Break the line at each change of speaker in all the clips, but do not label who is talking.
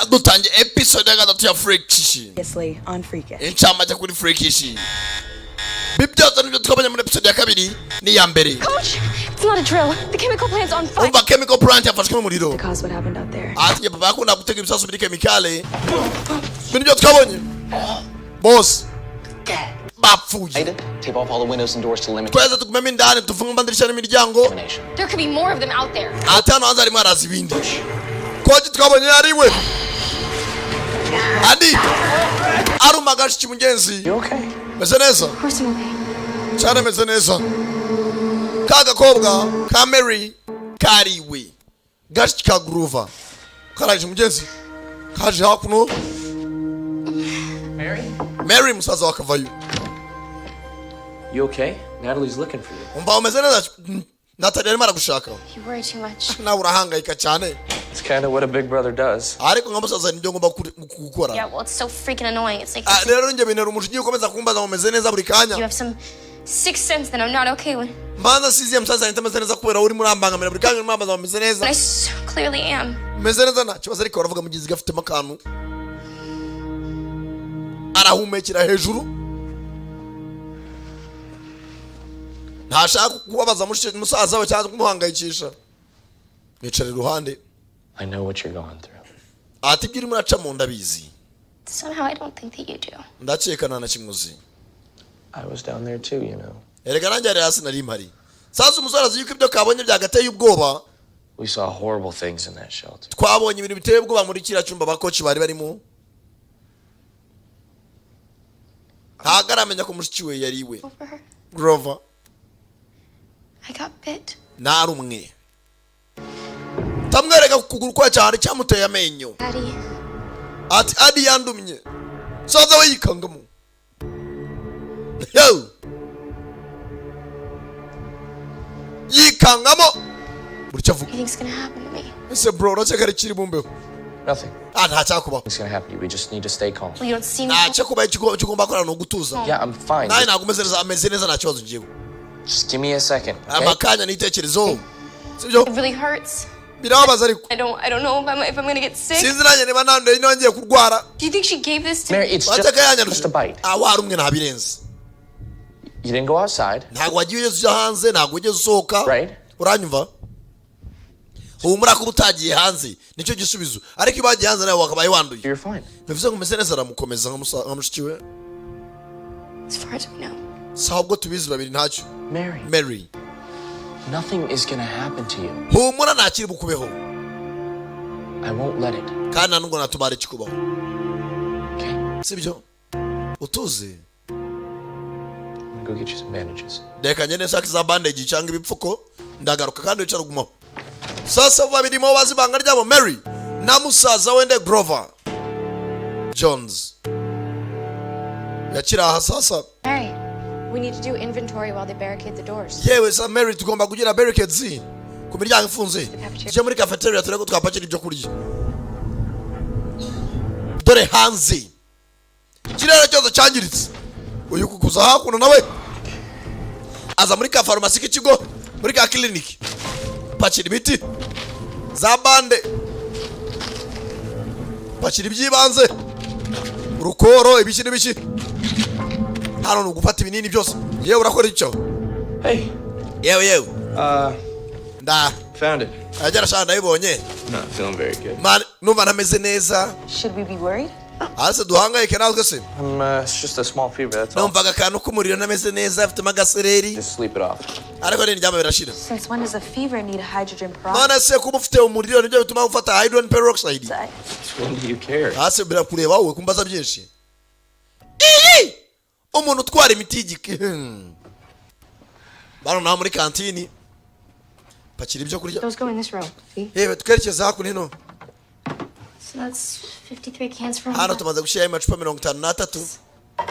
Sha, dutangiye episode ya gatatu ya Freakish.
Previously on Freakish.
Incamake kuri Freakish, ibi byose nibyo twabonye muri episode ya kabiri n'iya mbere.
Coach, it's not a drill. The chemical plant's on fire.
Umva, chemical plant yafashwe n'umuriro.
Cause what happened out there.
Ati njye papa yakunda gutega ibisasu muri chemical. Ibi nibyo twabonye, bose bapfuye.
Tape off all the windows and doors to limit
Twese tugumemo indani, tufunge amadirishya n'imiryango.
contamination.
There could be more of them out there.
Ati hano hanze harimo haraza ibindi. Coach twabonye yariwe andi aruma gashiki mugenzi.
You okay?
Meze neza.
Of course I'm okay.
Cyane, meze neza. Ka gakobwa ka Mary kariwe, gashiki ka Grover karaje mugenzi, kaje hakuno.
Mary?
Mary, musaza wa kavayo.
You okay? Natalie's looking for you.
Umva, umeze neza? Natalie arimo aragushaka.
You worry too much.
Nawe urahangayika cyane.
It's kind of what a big brother does.
Ariko nka musaza nibyo ngomba gukora.
Yeah, well, it's so freaking annoying. It's like
Ah, rero njye bintera umujinya ukomeza kumbaza ngo umeze neza buri kanya.
you have some sixth sense that I'm not okay when
Mbanza siziye musaza ahita ameze neza kubera urimo urambangamira buri kanya, urimo urambaza ngo umeze neza.
I so clearly am.
Meze neza, nta kibazo. Ariko baravuga mugizi gafitemo akantu, arahumekera hejuru, ntashaka kubabaza musaza we cyangwa kumuhangayikisha, yicara iruhande.
I know what you're going through.
Ati ibyo urimo uracamo ndabizi.
Somehow I don't think that you do.
Ndakeka nta na kimwe uzi.
I was down there too.
Erega nanjye hari hasi nari mpari. Sasa umusore azi yuko ibyo kabonye byagateye ubwoba.
We saw horrible things in that shelter.
Twabonye ibintu biteye ubwoba muri kiriya cyumba ba coach bari barimo. Ntabwo aramenya ko mushiki we yari iwe.
Over her.
Grover.
I got bit.
Narumwe, tamwereka ku kuguru kwa cyane cyamuteye amenyo.
Addie.
Ati Adi yandumye. Saza we yikangamo. Yo! Yikangamo buri cyo avuga.
What do you think's gonna happen to me?
Ese bro, urakeka ari kiri bumbeho?
Nothing.
Ah, nta cyakubaho.
It's gonna happen to you. We just need to stay calm.
Well, you don't seem.
Nta cyakubaho, icyo ugomba gukora ni ugutuza.
Yeah, I'm fine.
Nawe ntabwo umeze neza? Ameze neza, nta kibazo ngewe.
Just give me a second, okay?
Amakanya n'itekerezo, sibyo?
It really hurts.
Birababaza ariko.
I don't know if I'm gonna get sick.
Sinzi nanjye niba nanduye, nongeye kurwara.
Do you think she gave this to
Mary,
me?
it's just,
Wateka yanyanduje.
just a bite.
Ah, warumwe, ntabirenze.
You didn't go outside.
Ntabwo wagiye ugeze ujya hanze, ntabwo wigeze usohoka.
Right.
Uranyumva? Humura, kuba utagiye hanze nicyo gisubizo, ariko iyo bagiye hanze nawe wakabaye wanduye.
You're fine.
Bivuze ngo umeze neza. Aramukomeza nka mushiki we.
As far as we know.
Si ahubwo tubizi babiri, ntacyo.
Mary,
Mary,
nothing is gonna happen to you.
Humura, ntakiri bukubeho.
I won't let it.
Kandi nta nubwo natuma hari ikikubaho.
Okay?
Sibyo, utuze.
I'm gonna go get you some bandages.
Reka ngende nshaka za bandage cyangwa ibipfuko, ndagaruka. Kandi wicara ugumaho. Sasa babirimo bazi ibanga ryabo, Mary na musaza wende Grover Jones yakiri aha sasa.
Mary.
We need to do inventory while they barricade the doors.
Yewe sa Mary, tugomba kugira barricades ku miryango ifunze, tujye muri cafeteria turebe ko twapakira ibyo kurya. Dore hanze ikirere cyose cyangiritse. Uyu kukuza hakuno nawe aza muri ka farumasi k'ikigo, muri ka kiliniki, pakira imiti za bande, pakira iby'ibanze, urukoro, ibiki n'ibiki. Hano ni ugufata ibinini byose. Yewe, urakora icyo?
Hey,
Yewe, yewe. Nda
found it.
Agera shana, ndabibonye.
Not feeling very good.
Man, numva ntameze neza.
Should we be worried?
Hasi duhangayike natwe se?
I'm, it's just a small fever, that's all.
Numvaga akantu k'umuriro, ntameze neza, afitemo agasereri.
Just sleep it off.
Ariko nindyama birashira.
Since when does a fever need hydrogen peroxide?
None se kuba ufite umuriro nibyo bituma ufata hydrogen peroxide?
Since when do you care?
Hasi birakureba wowe kumbaza byinshi? Iyi umuntu utwara imiti y'igiki. Bano naho muri kantini pakira ibyo kurya.
Those go in this row. See?
Yewe, twerekeza hakuno hino.
So that's 53 cans for
Hano tumaze gushyiraho amacupa 53.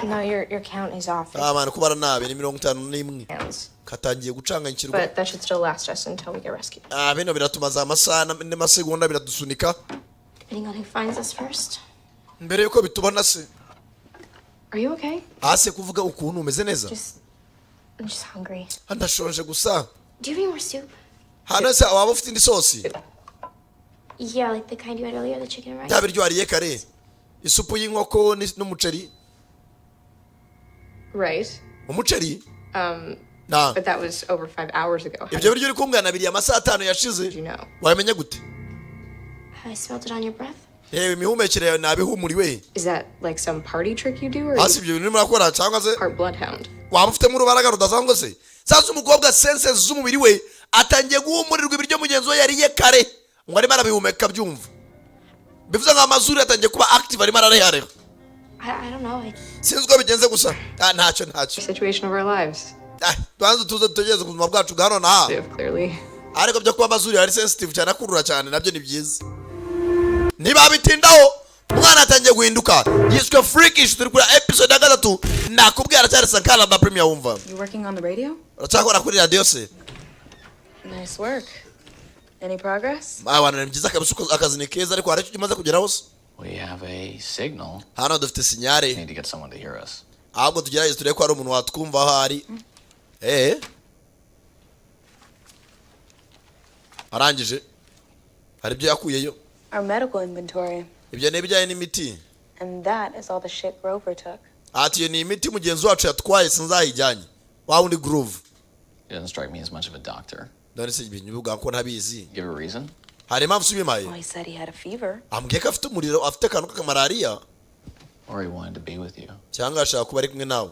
No, your count is off.
Ah man, kubara nabi, ni 51.
Cans.
Katangiye gucanganyikirwa.
But that should still last us until we get rescued.
Ah, bino biratumaza amasaha n'amasegonda, biradusunika.
Depending on who finds us first.
Mbere yuko bitubona se.
Are you okay?
Hasi kuvuga ukuntu umeze neza?
Just, I'm just hungry.
Ndashonje gusa.
Do you have any more soup?
Hano se waba ufite indi sosi?
Yeah, like the kind you had earlier, the chicken and rice.
Bya biryo wariye kare, isupu y'inkoko n'umuceri.
Right.
Umuceri na
But that was over 5 hours ago. How
Ibyo biryo uri kumbwira nabiriye amasaha 5 yashize.
did you know?
Wamenya gute?
I smelled it on your breath.
Yewe, imihumekere yawe nabihumuriwe.
Is that like some party trick you do, or are
Hasi
you
ibyo bintu urimo urakora cyangwa se
part bloodhound?
Waba ufitemo urubaraga rudasanzwe se? Sasa umukobwa senses z'umubiri we atangiye guhumurirwa ibiryo mugenzi we yariye kare, ngo arimo arabihumeka byumva, bivuze ngo amazuru yatangiye kuba active, arimo ararehareha.
I don't know. I
Sinzi uko bigenze gusa. Ah, ntacyo, ntacyo.
Situation of our lives.
Ah, tubanze tuze dutegereze ubuzima bwacu bwa none aha.
Live, clearly.
Ariko byo kuba amazuru yari sensitive cyane, akurura cyane, nabyo ni byiza. Niba bitindaho umwana atangiye guhinduka, yiswe Freakish. Turi kuri episode ya gatatu, nakubwira aracyari Sankara da Premier wumva.
You working on the radio?
Uracyakora kuri radiyo se?
Nice work. Any progress?
Abantu, ni byiza kabisa uko akazi ni keza, ariko hari icyo umaze kugeraho se?
We have a signal.
Hano dufite signal.
Need to get someone to hear us.
Ahubwo tugerageze turebe ko hari umuntu watwumva aho ari. Arangije hari ibyo yakuyeyo.
Our medical inventory.
Ibyo ni ibijyanye n'imiti.
And that is all the shit Grover took.
Ati iyo ni imiti mugenzi wacu yatwaye, sinzayijyanye, wa wundi Groove.
He doesn't strike me as much of a doctor.
None se ibintu bivuga ko ntabizi?
Give a reason?
Hari impamvu ubimpaye?
Well, he said he had a fever.
Ambwiye ko afite umuriro, afite akantu k'akamalariya.
Or he wanted to be with you.
Cyangwa ashaka kuba ari kumwe nawe.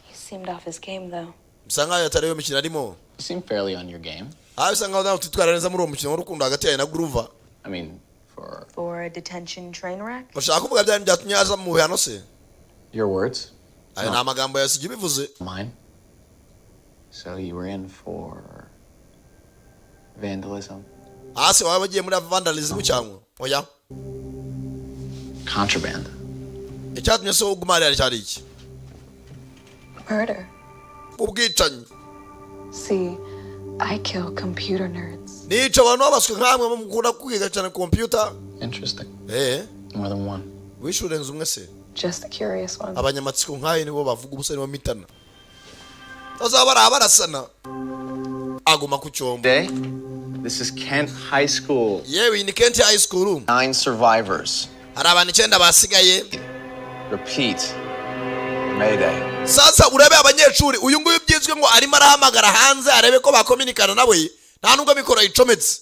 He seemed off his game, though.
Bisa nkaho atari yo mikino arimo.
You seem fairly on your game.
Aho bisa nkaho nawe utitwara neza muri uwo mukino w'urukundo hagati yawe na Groove.
I mean, for
For a detention train wreck?
Bashaka kuvuga bya bintu byatumye aza mu bihano se?
Your words,
Ayo ni amagambo yasigaye ubivuze.
Mine. So you were in for vandalism,
Hasi waba wagiye muri vandalism cyangwa oya?
Contraband.
Icyatumye se uguma hariya cyari iki?
Murder.
Ubwicanyi.
See, I kill computer nerds.
Nica abantu babaswe nkamwe mukunda kwiga cyane computer.
Interesting.
Eh.
More than one.
Wishe urenze umwe se?
Just the curious ones.
Abanyamatsiko nkayo nibo bavuga ubusa, nibo mitana bazaba bari barasana, aguma ku cyombo.
Day. This is Kent High School.
Yewe, iyi ni Kent High School.
9 survivors.
Hari abantu 9 basigaye.
Repeat. Mayday.
Sasa urebe abanyeshuri, uyu nguyu byizwe ngo arimo arahamagara hanze arebe ko bakominikana nawe, nta nubwo mikoro yicometse,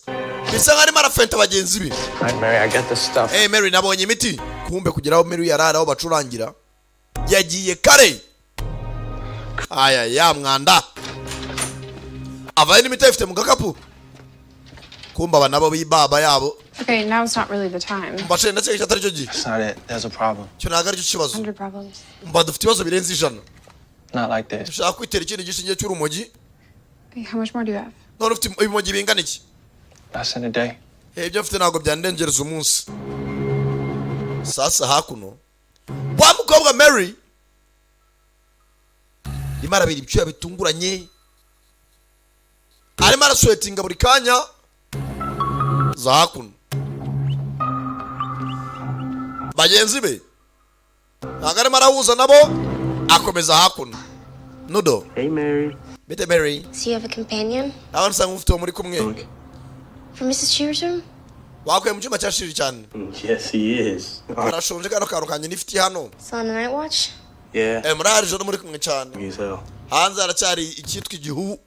bisa nkaho arimo arafenta bagenzi be.
Hi, Mary. I got the stuff.
Hey Mary, nabonye imiti. Kumbe kugira aho Mary yarara, aho bacurangira, yagiye kare. Aya ya mwanda avaye n'imiti ayifite mu gakapu. Kumbe aba nabo b'ibaba yabo.
Okay, now it's not really the time.
Mbashe ndetse icyo atari cyo gihe.
That's not it. There's a problem.
Icyo ntabwo aricyo kibazo.
100 problems.
Mba dufite ibibazo birenze 100.
Not like this.
Dushaka kwitera ikindi gishinge cy'urumogi.
Okay, how much more do you have?
None ufite ibimogi bingana iki?
Less than a day.
Eh, ibyo mfite ntabwo byandengereza umunsi. Sasa hakuno wa mukobwa Mary arimo arabira ibyuya bitunguranye, arimo araswetinga buri kanya. Za hakuno bagenzi be ntabwo arimo arahuza nabo, akomeza hakuno nudo.
Hey, Mary.
Bite Mary.
So you have a companion
Nawe usanga ufite uwo muri kumwe.
from Mrs. Shearer's room?
Wakuye mu cyumba cya shiri cyane.
Yes, he is.
Arashonje, kano kantu kanjye nifitiye hano.
Still on the night watch?
Yeah.
Eh, muri hari joro muri kumwe cyane.
As hell.
Hanze haracyari icyitwa igihu,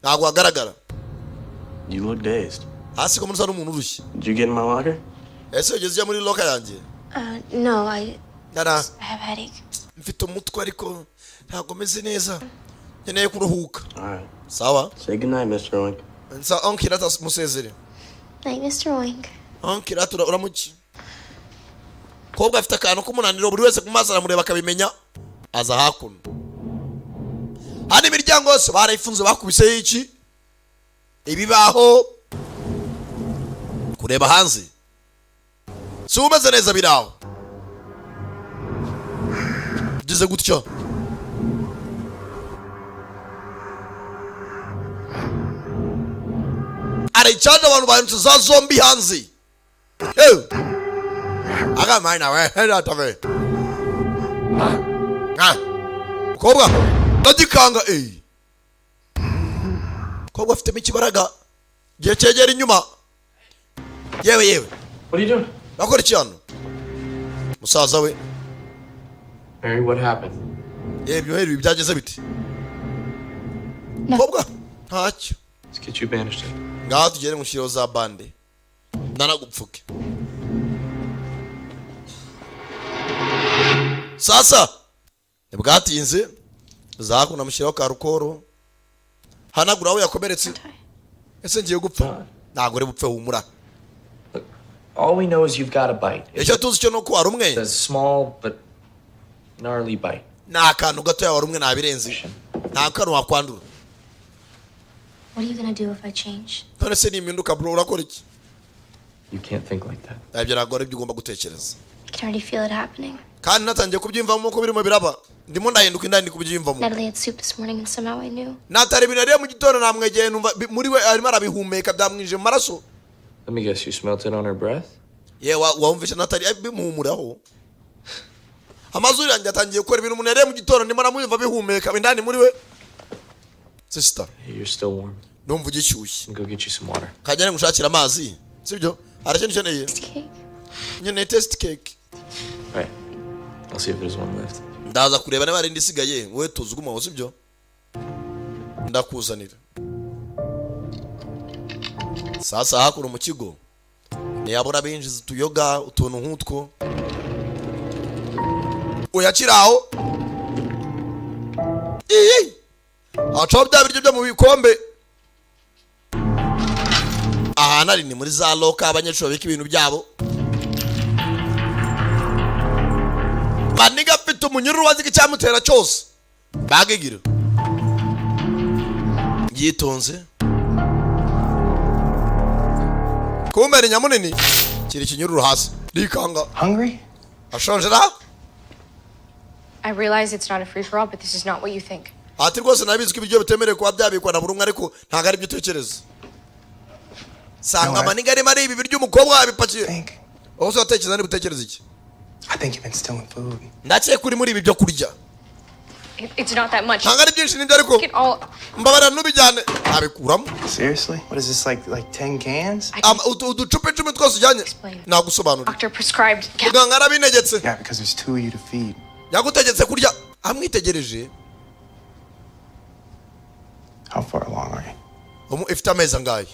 ntabwo hagaragara.
You look dazed.
Hasi ko musa n'umuntu urushye.
Did you get in my locker?
Ese ugeze ujya muri locker yanjye?
No, I
Nara.
I have a headache.
Mfite umutwe ariko ntabwo meze neza, nkeneye kuruhuka.
All right.
Sawa.
Say goodnight, Mr. Oink.
Nsa onki rata musezere.
Night, Mr. Oink.
Onki rata uramuki. Kobwa afite akantu k'umunaniro, buri wese ku maso aramureba akabimenya. Aza hakuno hano, imiryango yose barayifunze, bakubiseho iki ibibaho. Kureba hanze si umeze neza, biraho ugeze gutyo aricana, abantu bahindutse za zombie hanze. Hey! Akamana we heratave ah kobwa ndagikanga. Eh, kobwa afitemo ikibaraga, gihe cyegera inyuma. Yewe yewe.
What are you doing?
Bakora iki hano, musaza we?
Mary, what happened?
Yewe, byoheri, ibi byageze biti?
No.
Mukobwa, ntacyo.
Let's get you bandaged.
Ngaho tugere mushyiriho za bande, ndanagupfuke. Sasa ntibwatinze, zakunda mushyiraho ka rukoro, hanagura aho yakomeretse. Ese ngiye gupfa? Ntabwo uri bupfe, humura.
All we know is you've got a bite. It's
Icyo tuzi cyo ni uko wari umwe.
a small but gnarly bite.
Ni akantu gatoya wari umwe, ntabirenze, nta kantu wakwandura.
What are you gonna do if I change?
None se nimpinduka, bro, urakora iki?
You can't think like that.
Ibyo ntabwo ari byo ugomba gutekereza.
I can already feel it happening.
Kandi natangiye kubyiyumvamo ko birimo biraba, ndimo ndahinduka indani, ndi kubyiyumvamo.
Natalie had soup this morning and somehow I knew.
Natara ibintu yariye mu gitondo, namwegeye numva muri we arimo arabihumeka, byamwinjiye mu maraso.
Let me guess, you smelt it on her breath?
Yewe, wumvishe Natali bimuhumuraho, amazuru yanjye atangiye gukora ibintu umuntu yariye mu gitondo, ndimo namwumva bihumeka indani muri we, sister.
Hey, you're still warm.
Ndumva ugishyushye.
I'll go get you some water.
Kajya ngushakira amazi, sibyo? Hari ikintu ukeneye?
Cake.
Nkeneye test cake.
All right. I'll see if there's one left.
Ndaza kureba niba hari indi isigaye, wowe tuzi ugumaho, sibyo? Ndakuzanira. Sasa hakuno mu kigo ntiyabura binjiza utuyoga, utuntu nk'utwo. Uyakiri aho, iyi acaho bya biryo byo mu bikombe. Ahantu ari ni muri za locker abanyeshuri babika ibintu byabo. Maniga afite umunyururu, wazi icyamutera cyose bagigira yitonze. Kumbe ni nyamunini kiri ikinyururu hasi, rikanga.
Hungry?
Ashonje ra?
I realize it's not a free for all, but this is not what you think.
Ati rwose nabizi ko ibiryo bitemerewe kuba byabikwa na buri umwe, ariko ntabwo ari byo utekereza. Sanga
No,
amaniga arimo ari ibi biryo umukobwa yabipakiye.
Think.
Wowe se watekereza niba utekereza iki?
I think you've been stealing food.
Ndakeka uri muri ibi byo kurya.
It's not that much.
Ntabwo ari byinshi nibyo, ariko
Get all.
mbabarira ntubijyane, abikuramo.
Seriously? What is this, like 10 cans?
I can
Uducupa 10 twose ujyanye?
Explain.
Nagusobanurira.
Doctor prescribed.
Muganga arabintegetse.
Yeah, because there's two of you to feed.
Yagutegetse kurya amwitegereje.
How far along are you?
Ifite amezi angahe?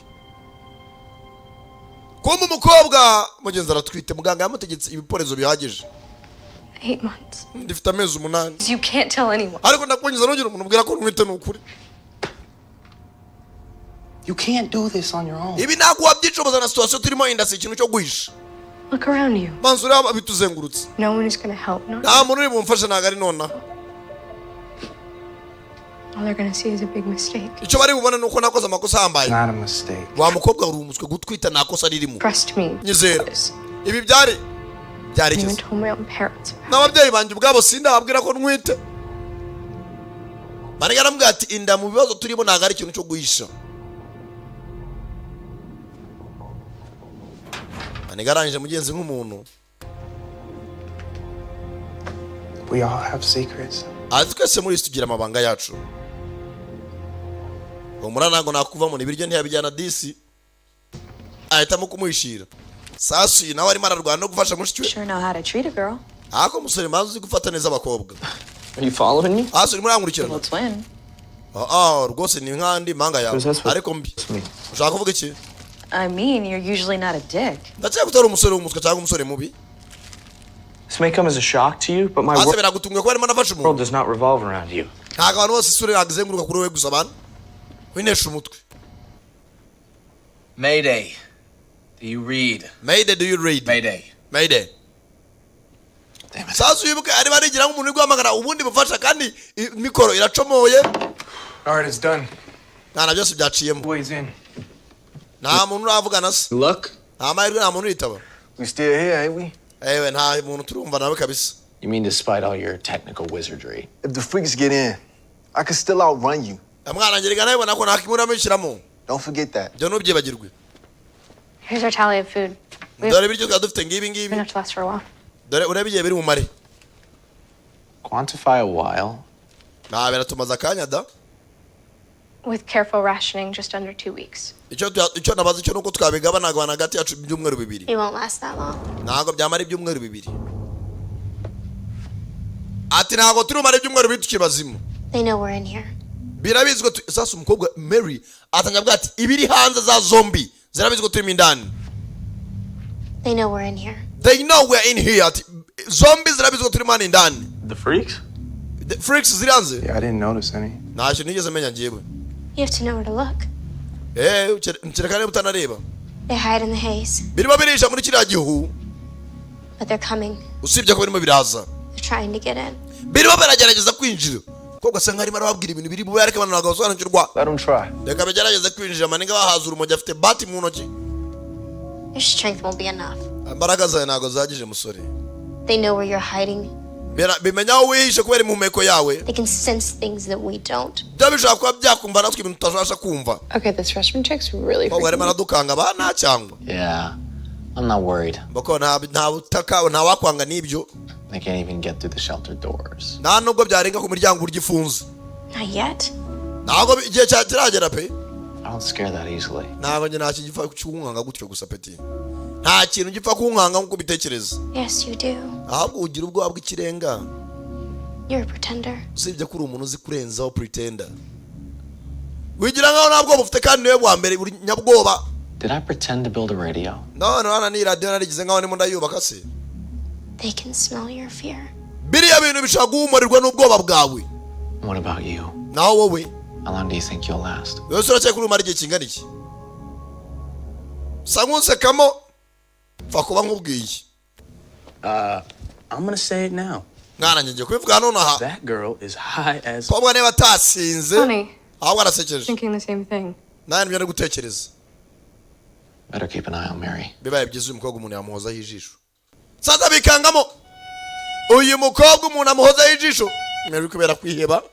Kumbe umukobwa mugenzi aratwite, muganga yamutegetse ibiporezo bihagije.
8 months.
Ndifite amezi 8.
You can't tell anyone.
Ariko ndakunyuza, ntugire umuntu ubwira ko ntwite, ni ukuri.
You can't do this on your own.
Ibi ntabwo wabyishoboza na situation turimo, inda si ikintu cyo guhisha.
Look around you.
Manzi, ureba bituzengurutse.
No one is gonna help. Not
Nta muntu uri bumfashe, ntabwo ari nonaha.
all they're gonna see is a big mistake.
Icyo bari bubone ni uko nakoze amakosa ahambaye.
Not a mistake.
Wa mukobwa, uri umuswe, gutwita nta kosa ririmo.
Trust me.
Nyizera. Ibi byari
I even
byarigeze
told my own parents about
n'ababyeyi banjye ubwabo sindababwira ko ntwite. Mariya aramubwira ati inda mu bibazo turimo ntabwo ari ikintu cyo guhisha. Maniga arangije mugenzi nk'umuntu.
We all have secrets.
Azi twese muri isi tugira amabanga yacu. Humura, ntabwo nakuvamo. Ibiryo ntiyabijyana disi, ahitamo kumuhishira. Sasu uyu nawe arimo ararwana no gufasha mushiki we.
Sure know how to treat a girl.
Ariko umusore, manzi uzi gufata neza abakobwa.
Are you following me?
Hasi urimo urankurikirana?
Little twin.
Ah, rwose ni nk'andi mpanga yawe ariko mbi. Ushaka kuvuga iki?
I mean, you're usually not a dick.
Ndakeka ko utari umusore w'umuswa cyangwa umusore mubi.
This may come as a shock to you, but my
Hasi
world
biragutunguye kuba arimo anafasha umuntu.
does not revolve around you.
Ntabwo abantu bose isura ntabwo izenguruka kuri wowe gusa, abantu winesha umutwe.
Mayday. Do you read?
Mayday, do you read?
Mayday.
Mayday. Sasa wibuke arimo arigira nk'umuntu uri guhamagara ubundi bufasha, kandi mikoro iracomoye.
All right, it's done.
Nta na byose byaciyemo.
Boys in.
Nta muntu uravugana se.
Luck?
Nta mahirwe, nta muntu uritaba.
We still here, ain't we?
Ewe, nta muntu turumva nawe kabisa.
You mean despite all your technical wizardry?
If the freaks get in, I could still outrun you.
Mwana ngerega nawe ubona ko nta kimwe uramushyiramo.
Don't forget that.
Ibyo ntubyibagirwe.
Here's our tally of food. We have
Dore ibiryo twari dufite ngibi ngibi.
enough to last for a while.
Dore urebe igihe biri bumare.
Quantify a while.
Nta biratumaze akanya da.
With careful rationing, just under 2 weeks.
Icyo nabaza icyo nuko twabigabana hagati yacu ibyumweru 2.
It won't last that long.
Ntabwo byamara ibyumweru 2. Ati ntabwo turumara ibyumweru 2 tukiri bazima.
They know we're in here.
Birabizi ko sasa umukobwa Mary atangira avuga ati ibiri hanze za zombie zirabizi ko turimo indani.
They know we're in here.
They know we're in here. Ati zombie zirabizi ko turimo hano indani.
The freaks?
The freaks ziri hanze.
Yeah, I didn't notice any.
Nta kintu nigeze menya njyewe.
You have to know where to look.
Eh, kereka niba utanareba.
They hide in the haze,
Birimo birisha muri kiriya gihu.
but they're coming.
Usibye ko birimo biraza.
They're trying to get in.
Birimo biragerageza kwinjira. Kobwa asa nkaho arimo arababwira ibintu biri bube, ariko abantu ntabwo basobanukirwa.
Let them try.
Reka bagerageze kwinjira. Maninga bahaza urumogi, afite bati mu ntoki.
Your strength won't be enough.
Imbaraga zawe ntabwo zahagije, musore.
They know where you're hiding.
Bimenya aho wihishe kubera impumeko yawe.
They can sense things that we don't.
Byo bishobora kuba byakumva natwe ibintu tutabasha kumva.
Okay, this freshman chick's really
Kobwa arimo
freaking me.
aradukanga ba nta cyangwa.
Yeah, I'm not worried.
Bako nta butaka, nta wakwanga n'ibyo.
They can't even get through the shelter doors.
Nta nubwo byarenga ku miryango uburyo ifunze.
Not yet.
Ntabwo igihe kiragera pe.
I don't scare that easily.
Ntabwo njye nta kintu gipfa kunkanga gutyo gusa, peti. Nta kintu gipfa kunkanga nk'uko ubitekereza.
Yes, you do.
Ahubwo ugira ubwoba bw'ikirenga.
You're a pretender.
Usibye ko uri umuntu uzi kurenzaho, pretender. Wigira nkaho nta bwoba ufite kandi niwe bwa mbere uri nyabwoba.
Did I pretend to build a radio?
None hano ni radiyo narigize nkaho ndimo ndayubaka se?
They can smell your fear.
Biriya bintu bishobora guhumurirwa n'ubwoba bwawe.
What about you?
Naho wowe?
How long do you think you'll last?
Wowe se uracyari kuri umara igihe kingana iki? Sa nk'usekamo, pfa kuba nkubwiye.
I'm gonna say it now.
Mwana, ngiye kubivuga nonaha.
That girl is high as.
Kobwa niba atasinze
Funny.
ahubwo arasekeje.
Thinking the same thing.
Nawe nibyo ndi gutekereza.
Better keep an eye on Mary.
Bibaye byiza uyu mukobwa umuntu yamuhozaho ijisho. Sasa bikangamo uyu mukobwa umuntu amuhozaho ijisho Mary kubera kwiheba,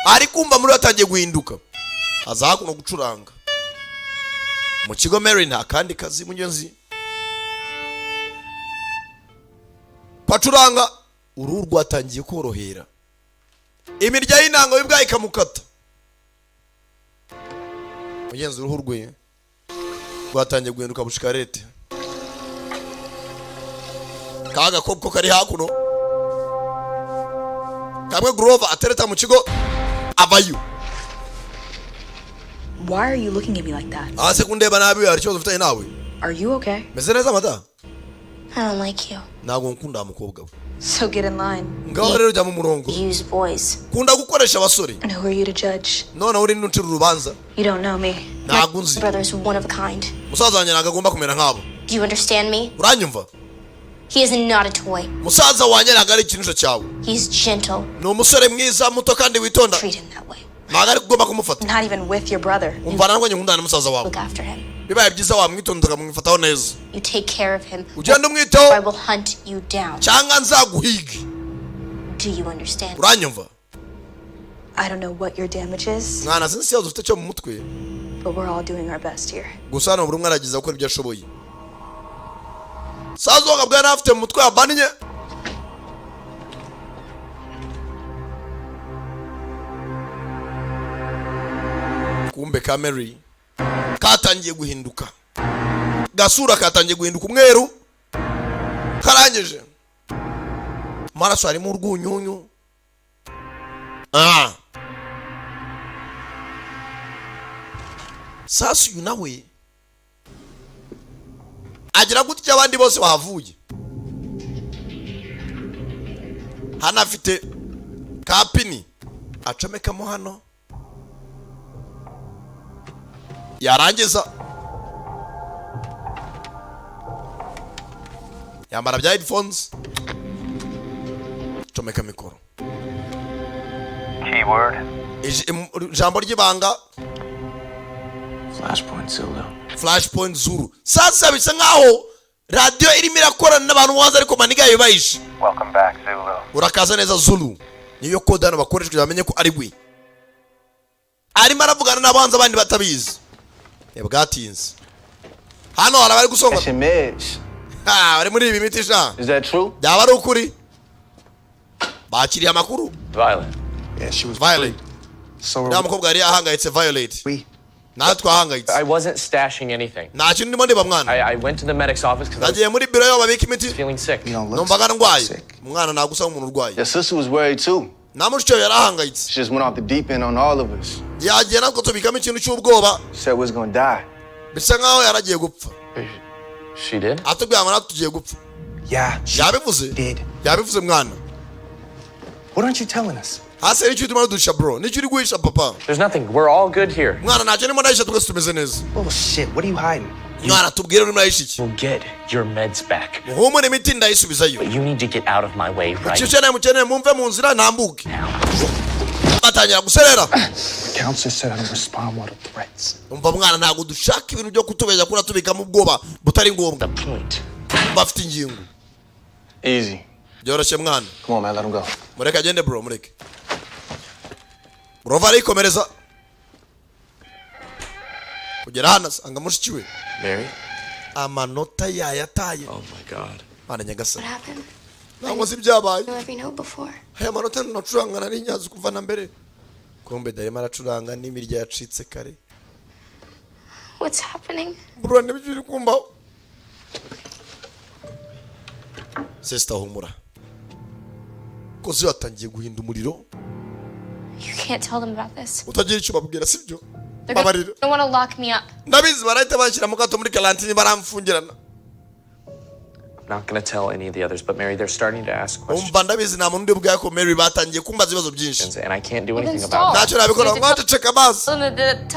ari kumva muri we atangiye guhinduka, aza hakuno gucuranga mu kigo. Mary nta kandi kazi mugenzi kwacuranga, uruhu rwatangiye korohera, imirya y'inanga y'ubwayo ikamukata. Mugenzi, uruhu rwe rwatangiye guhinduka bushikarete. Ka gakobwa kari hakuno kamwe Grover atereta mu kigo avayo.
Why are you looking at me like that?
Hasi kundeba nabi, hari ikibazo ufitanye nawe?
Are you okay?
Meze neza, mada?
I don't like you.
Ntabwo nkunda wa mukobwa we.
So get in line.
Ngaho rero jya mu murongo.
Use boys.
Kunda gukoresha abasore.
And who are you to judge?
Noneho uri ntucira urubanza?
You don't know me.
Ntabwo unzi.
Brother's one of a kind.
Musaza wanjye ntabwo agomba kumera nk'abo.
Do you understand me?
Uranyumva?
He is not a toy.
Musaza wanjye ntabwo ari ikinisho cyawe.
He's gentle.
Ni umusore mwiza, muto kandi witonda.
Treat him that way.
Ntabwo ari kugomba kumufata.
Not even with your brother.
Umva, ntabwo nkundana na musaza wawe.
Look after him.
Bibaye byiza wamwitonda ukamwifataho neza.
You take care of him,
Ugenda umwitaho,
or I will hunt you down.
cyangwa nzaguhige.
Do you understand?
Uranyumva?
I don't know what your damage is,
Mwana, sinzi ikibazo ufite cyo mu mutwe,
but we're all doing our best here.
gusa hano buri umwe aragiza gukora ibyo ashoboye. Saza bwa yari afite mu mutwe yabannye. Kumbe ka Mary katangiye guhinduka, gasura katangiye guhinduka umweru, karangije amaraso harimo urwunyunyu. Ah, sasa uyu nawe agira gutya, abandi bose bahavuye. Hano afite ka pini acomekamo hano, yarangiza yambara bya headphones, comeka mikoro.
Keyword.
Ijambo ry'ibanga.
Flashpoint Zulu.
Flashpoint Zulu. Sasa bisa nkaho radiyo irimo irakorana n'abantu waza, ariko maniga yayo bayishe.
Welcome back, Zulu.
Urakaza neza, Zulu. Niyo kode hano bakoresha kugira bamenye ko ari we arimo aravugana n'abanza, abandi batabizi. Bwatinze hano hari abari gusonga.
That's your meds.
Ha, bari muri ibi miti sha.
Is that true?
Byaba ari ukuri bakiriye amakuru?
Violet.
Yeah, she was
Violet.
So
Uriya mukobwa yari yahangayitse, Violet.
We.
Natwe twahangayitse.
I wasn't stashing anything.
Nta kintu ndimo ndeba, mwana.
I went to the medic's office because I was
Nagiye muri biro y'aho babika imiti.
feeling sick.
You don't look
Numvaga ndwaye.
sick.
Umwana ntabwo usa nk'umuntu urwaye.
Your sister was worried too.
Na mushiki we yari ahangayitse.
She just went off the deep end on all of us.
Yagiye, natwe tubikamo ikintu cy'ubwoba.
Said we was gonna die.
Bisa nkaho yaragiye gupfa.
She did?
Atubwira ngo natwe tugiye gupfa.
Yeah, she
Yabivuze.
did.
Yabivuze, mwana.
What aren't you telling us?
Hasi nicyo urimo duhisha, bro, nicyo uri guhisha, papa?
There's nothing. We're all good here.
Mwana, ntacyo ndimo ndahisha, twese tumeze neza.
Bullshit. What are you hiding?
Mwana, tubwire, urimo urahisha iki?
We'll get your meds back.
Muhumure, imiti ndayisubizayo.
But you need to get out of my way right
Icyo ukeneye, mukeneye mumve mu nzira ntambuke. Batangira guserera.
The counselor said I don't respond well to threats.
Umva mwana, ntabwo dushaka ibintu byo kutubeshya, kuri tubikamo ubwoba butari ngombwa.
the point.
Bafite ingingo.
Easy.
Byoroshye, mwana.
Come on, man, let him go.
Mureke agende, bro, mureke. Rova arikomereza kugera hano asanga mushiki we.
Mary?
Amanota yayataye.
Oh my God.
Mana nyagasani.
What happened?
Ntabwo nzi ibyabaye.
Knew every note before.
Aya manota nacuranga nari nyazi kuva na mbere. Kumbe darimo aracuranga n'imirya yacitse kare.
What's happening?
Bro, nibyo uri kumbaho? Sister, humura, kozi yatangiye guhinda umuriro.
You can't tell them about this.
Utagira icyo ubabwira, sibyo?
They're
Babarira.
gonna want to lock me up.
Ndabizi, barahita banshyira mu kato muri karantini, baramfungirana.
I'm not gonna tell any of the others, but Mary, they're starting to ask questions,
Umva, ndabizi nta muntu undi bwawe ko Mary batangiye kumbaza ibibazo byinshi.
and I can't do
Well, then
anything
stall.
about it.
Ntacyo nabikora, mwaceceka basi.
Tell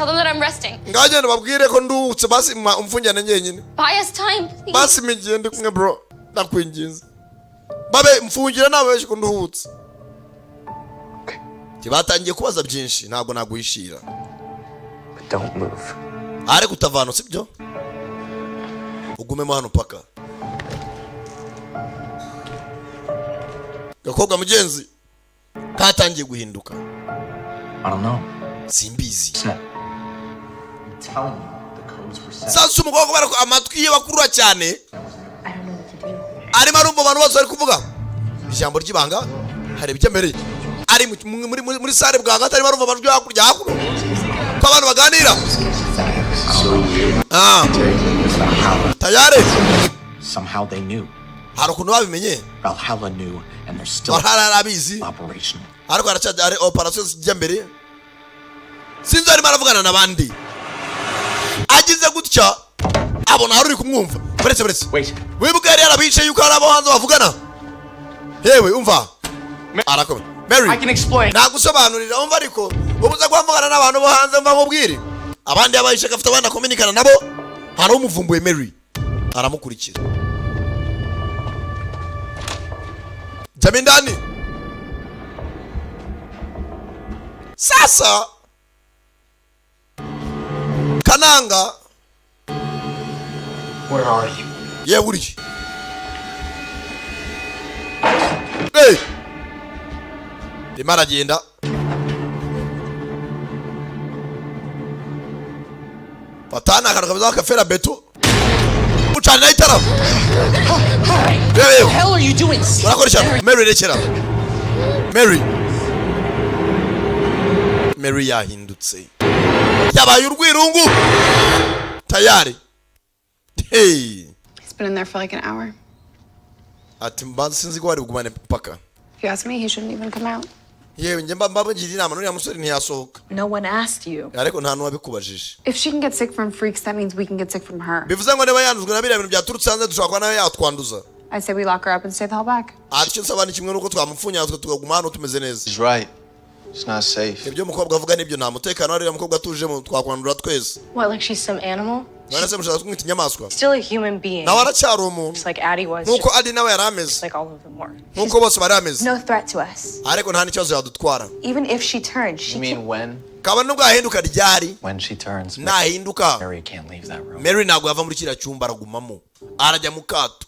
them that I'm resting.
Ngagenda babwire ko nduhutse basi, umfungirane njyenyine.
Buy us time, please.
Basi imigihe ndi kumwe, bro, ndakwinginze, babe mfungira nababeshye ko nduhutse. Batangiye kubaza byinshi, ntabwo naguhishira.
But don't move.
Ariko utavana, sibyo? Ugumemo hano paka. Gakobwa mugenzi katangiye guhinduka.
I don't know.
Simbizi.
Set. I'm telling you, the codes were set.
Sasa umukobwa, kubera ko amatwi ye bakurura cyane,
I don't know what to do.
Arimo arumva abantu bose bari kuvuga ijambo ry'ibanga. Hari ibyo mbere ari muri salle bwagati, arimo arumva amajwi hakurya hakuno ko abantu baganira. Ah, tayari.
Somehow they knew.
Hari ukuntu babimenye.
Valhalla knew, and they're still
Valhalla yarabizi.
operational.
Ariko haracyari hari operasiyo zijya mbere. Sinzi, arimo aravugana n'abandi, agize gutya abona hari uri kumwumva. Buretse, buretse.
Wait.
Wibuke yari yarabicaye yuko hari abo hanze bavugana. Yewe, umva, arakomeye Mary.
I can explain.
Nagusobanurira, umva, ariko ubuze kuba mvugana n'abantu bo hanze. Mva nkubwire, abandi yabahishe afite abandi akominikana nabo. Hari umuvumbuye, Mary aramukurikira. Jyamo indani. Sasa kananga.
Where are you?
Yewe, uriye? Hey! Rimwe aragenda fatana akantu kameze nk'akafera beto, ucaniraho itara. Yewe,
Hell are you doing?
urakora ishyano. Mary, rekera. Mary, Mary yahindutse, yabaye urwirungu tayari. Hey.
He's been in there for like an hour.
Ati mbanza sinzi ko bari bugumane paka.
If you ask me, he shouldn't even come out.
Yewe, njye mba mbagira inama, n'uriya musore ntiyasohoka.
No one asked you.
Ariko nta n'uwabikubajije.
If she can get sick from freaks, that means we can get sick from her.
Bivuze ngo niba yanduzwe na biriya bintu byaturutse hanze, dushobora kuba nawe yatwanduza.
I say we lock her up and stay the hell back.
Ati icyo nsaba ni kimwe, nuko twamupfunya natwe tukaguma hano tumeze neza.
He's right. It's not safe.
Ibyo umukobwa avuga nibyo, nta mutekano hariya. Mukobwa atujemo twakwandura twese.
What, like she's some animal?
None se mushaka kumwita inyamaswa?
Still a human being.
Nawe aracyari umuntu.
Just like Addie was.
Nkuko
Just
Adi nawe yari ameze.
like all of them were.
Nkuko bose bari ameze.
No threat to us.
Ariko nta n'ikibazo yadutwara.
Even if she turned, she
You mean when?
Kaba nubwo yahinduka ryari.
When she turns,
Nahinduka,
Mary can't leave that room.
Mary ntabwo yava muri kiriya cyumba, aragumamo, arajya mu kato.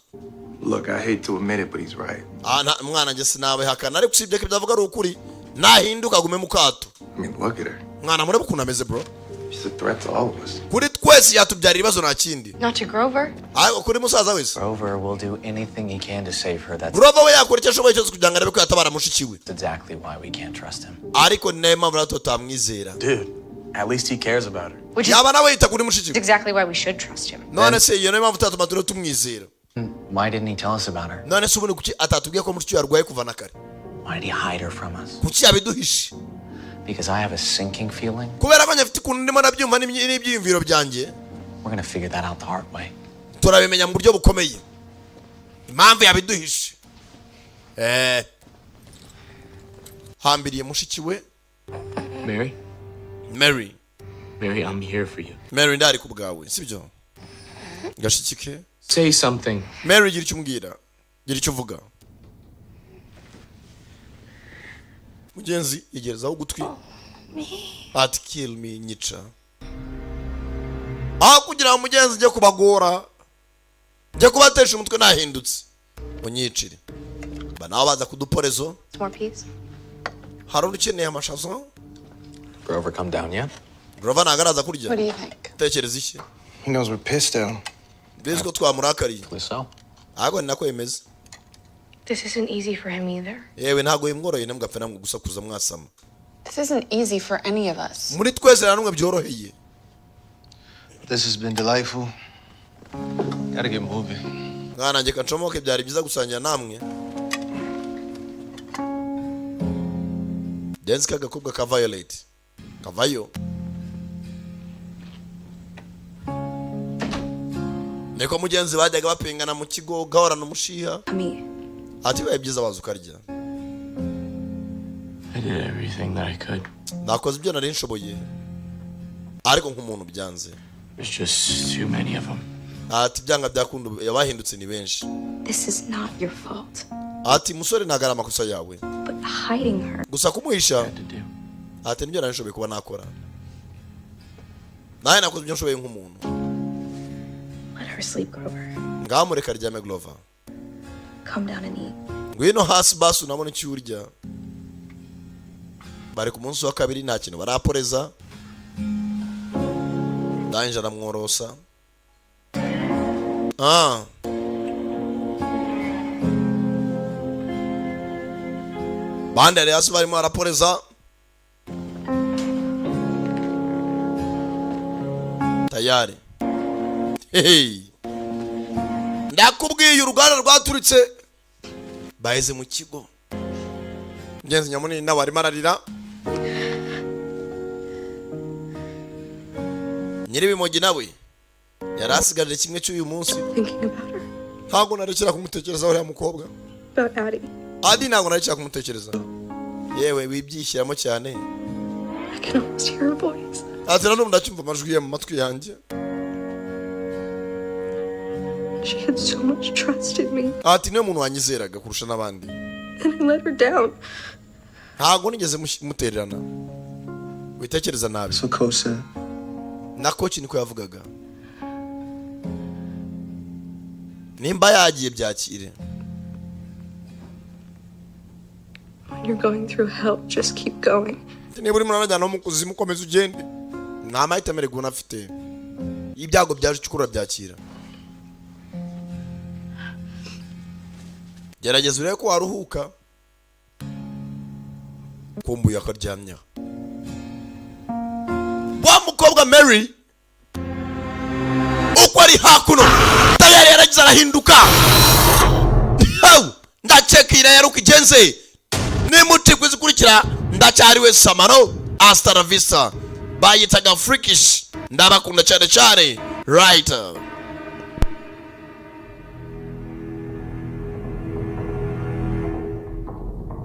Look, I hate to admit it, but he's right.
Ah, mwana, njye sinabihakana, ariko usibye ko ibyo avuga ari ukuri, nahinduka agume mu kato.
I mean, look at her.
Mwana, murebe ukuntu ameze, bro.
She's a threat to all of us.
Kuri twese. Twese yatubyara ibibazo, nta kindi.
Not to Grover.
Ariko kuri musaza wese.
Grover will do anything he can to save her. That's
Grover we yakora icyo ashoboye cyose kugira ngo arebe ko yatabara mushiki we.
exactly why we can't trust him.
Ariko ni nayo mpamvu natwe tutamwizera.
Dude, at least he cares about her.
Which is
Yaba nawe yita kuri mushiki we.
exactly why we should trust him.
None se iyo niyo mpamvu tutatuma turiho tumwizera?
Why didn't he tell us about her?
None se ubundi kuki atatubwiye ko mushiki we yarwaye kuva na kare?
Why did he hide her from us?
Kuki yabiduhishe?
Because I have a sinking feeling
Kubera ko nyafite ukuntu ndimo nabyumva n'ibyiyumviro byanjye.
we're gonna figure that out the hard way.
Turabimenya mu buryo bukomeye impamvu yabiduhishe. Hambiriye mushiki we.
Mary?
Mary.
Mary, I'm here for you.
Mary, ndari ku bwawe, sibyo gashiki ke?
Say something.
Mary, gira icyo umbwira, gira icyo uvuga. Mugenzi yegerezaho ugutwi ati: "Kill me, nyica." Aho kugira ngo mugenzi njye kubagora, njye kubatesha umutwe, nahindutse, unyicire. Ba nabo baza kuduporezo.
More peas?
Hari undi ukeneye amashazo?
Grover come down yet?
Grover ntabwo araza kurya.
What do you think?
Tekereza iki?
He knows we're pissed at him.
Bizi ko twamurakariye.
So?
Ahubwo ni nako bimeze.
This isn't easy for him either.
Yewe, ntabwo bimworoheye, ntimugapfe namwe gusakuza mwasama.
This isn't easy for any of us.
Muri twese nta n'umwe byoroheye.
This has been delightful. Gotta get moving.
Mwana njye kancomoke, byari byiza gusangira namwe. Denzi k'agakobwa ka Violet kavayo, niko mugenzi bajyaga bapingana mu kigo, gahorana umushiha.
Me.
Ati bibaye byiza waza ukarya.
I did everything that I could.
Nakoze ibyo nari nshoboye, ariko nk'umuntu byanze.
There's just too many of them.
Ati byanga byakunda abahindutse ni benshi.
This is not your fault.
Ati musore, ntabwo ari amakosa yawe.
But hiding her.
Gusa kumuhisha, ati nibyo nari nshoboye kuba nakora, nawe nakoze ibyo nshoboye nk'umuntu.
Let her sleep, Grover.
Ngaho mureka aryame, Grover.
Come down and eat.
Ngwino hasi basi unabona icyo urya. Bari ku munsi wa kabiri, nta kintu baraporeza. Ndangije aramworosa. Ah, bandi ari hasi barimo baraporeza tayari. Hey. Ndakubwiye uruganda rwaturitse, baheze mu kigo. Mugenzi nyamunini nawe arimo ararira. Nyir'ibimogi nawe yari asigaje kimwe cy'uyu munsi.
Thinking about her.
Ntabwo narekera kumutekereza uriya mukobwa.
About Addie.
Adi, ntabwo narekera kumutekereza. Yewe, wibyishyiramo cyane.
I can almost hear her voice.
Ati nanone ndacyumva amajwi ye mu matwi yanjye.
She had so much trust in me,
Ati niwe muntu wanyizeraga kurusha n'abandi.
and I let her down.
Ntabwo nigeze mutererana, witekereza nabi.
That's what Coach said.
Na coach niko yavugaga. Nimba yagiye, byakire.
When you're going through hell, just keep going.
Niba urimo uranajyana no mu kuzimu, ukomeza ugende, nta mahitamo erega unafite. Ibyago byaje, icyo ukora byakira, gerageza urebe ko waruhuka. Kumbuye akaryamya wa mukobwa Mary uko ari hakuno, tayari yaragize arahinduka. Hawu, ndakeka iyi rero uko igenze nimuti kuzikurikira. Ndacyariwe samano, hasta la vista. Bayitaga Freakish. Ndabakunda cyane cyane, right.